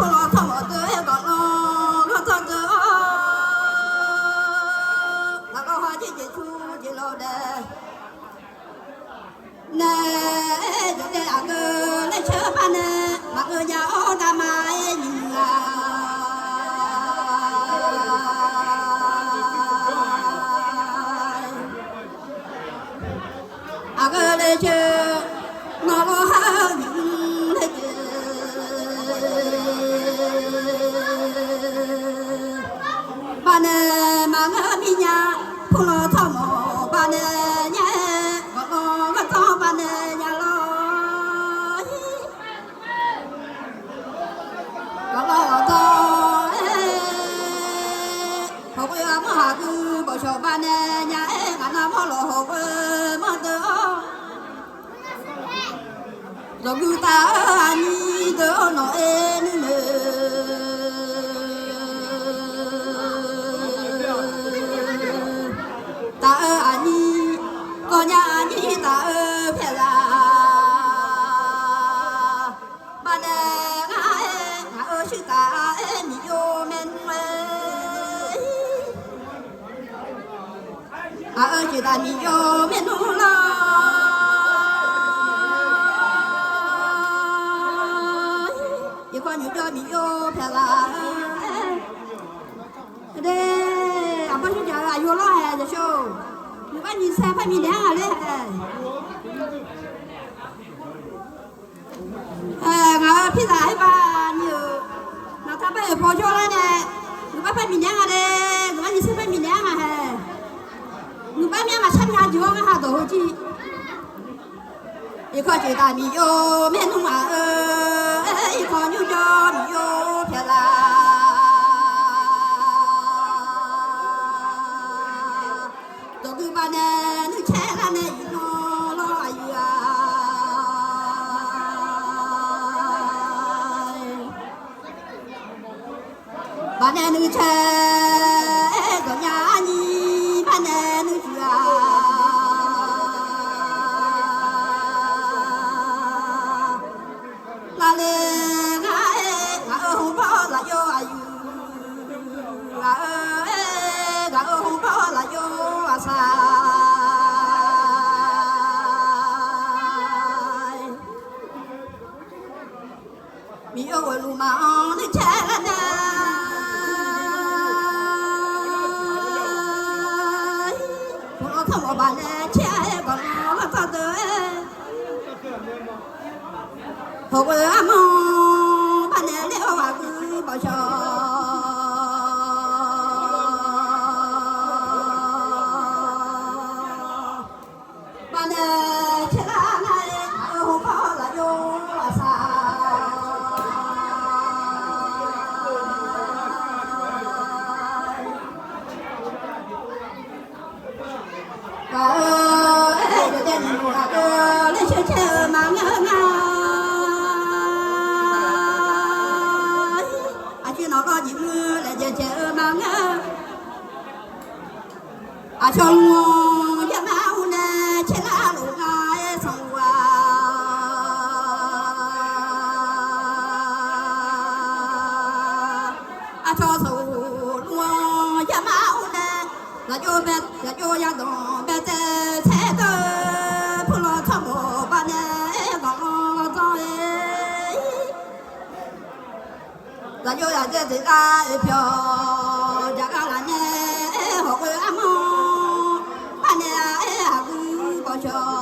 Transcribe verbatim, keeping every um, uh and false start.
Purlawq tsawrmawf deuq-aer gawqlanr ghanrtsanr deuq-awr, ghaqlawr ha jeq jeq cu jeq lawq daef. Nae, jawqdaev aqgeu laer caer-eu par nae, maqgeuv nya-awr dama-aer nyiq muiq-a. Aqgeu le caer, nawq lawr har-eu nyiq mr le caer. Baqnaeq maqngeur mir nya, purlawq tsawrmawf baqnaeq nya-aer, gawqlawr ghanrtsanr baqnaeq nya lawr-ir. Gawqlawr ghanrtsanr-aer, hawqghoe armawr haqgui bawqshawq baqnaeq nya-aer, ngaq nav mawrlawq hawqghoe manr deuq-awr, dawqgui taf-eu aqnyir deuq-awr nawq-aer nuinoeq taf-eu aqnyir, kawvnya aqnyir taf-eu paeqzaq. Baqnaeq ngar-aer ngaq-euq shuir taf-aer miqyov maernmr-aer, ngaq-euq jeqdaq miqyov maernmr lawr, iqkawv nyoq jawr miqyov paeqzaq-aer. Aqbawr shir jaq-eu aqyawf lawr hae jashawr-or, nyiq bar nyiq saer par miqnaeq-anr nga ler hae. Ngaq-euq pirzaq her ba ni-euq, naqtar bar-euq paw jawrlar nae, nyiq bar par miqnaeq-anr nga le, nyiq bar nyiq saer par miqnaeq-anr nga hae. Nyiq bar myav maqshar myav jeq-awr ngar ha dawq heu jir. Iqkawv jeqdaq miqyov maernmr maq-eu, iqkawv nymr jawr miqyov paeqzaq. Dawqgui baqnaeq nuircaer lar nae iqnan lawr aqyuif-a. Baqnaeq nuircaer-aer dawqnya arnyir baqnaeq nuirjuq-a. Lale ngaq-euq hmqbawr lafyov aqyuif, ngaq-euq, ngaq-euq hmqbawr lafyov aqsaq. Miqyaer ghoeq luf maqanr nuircaer lar nae, guiqlanq tsawrmawf baqnaeq caer-aer gawqlanr ghanrtsanr deuq-aer, hawqghoe armawr baqnaeq ler-awr ghaqguir bawqshawq baqnaeq caerlar nar-aer, ngaq-euq hmqbawr lafyov aqsaq. Ghaq-eu, aer-aer jawqjaev nyiq ghaq-eu laer sheuq caer-eu maqngeur nga. Aqcuiv nawq gawr jeq muir laejae caer-eu maqngeur. Aqcawq lmq-awq yama ur nae caerlar lof nga-aer sanqbof-a. Aqcawq sanqbof lmq-awq yama ur nae, zaqjov bae, zaqjov yadanq bae taev taeq-eu, purlawq tsawrmawf baqnaeq-aer gawqlanr zanr-aer. Zaqjov zaqdzae dzeurlar oe pyawq jaqgar laf nae-aer hawqghoe armawr baqnaeq-aer aqguir bawqshawq.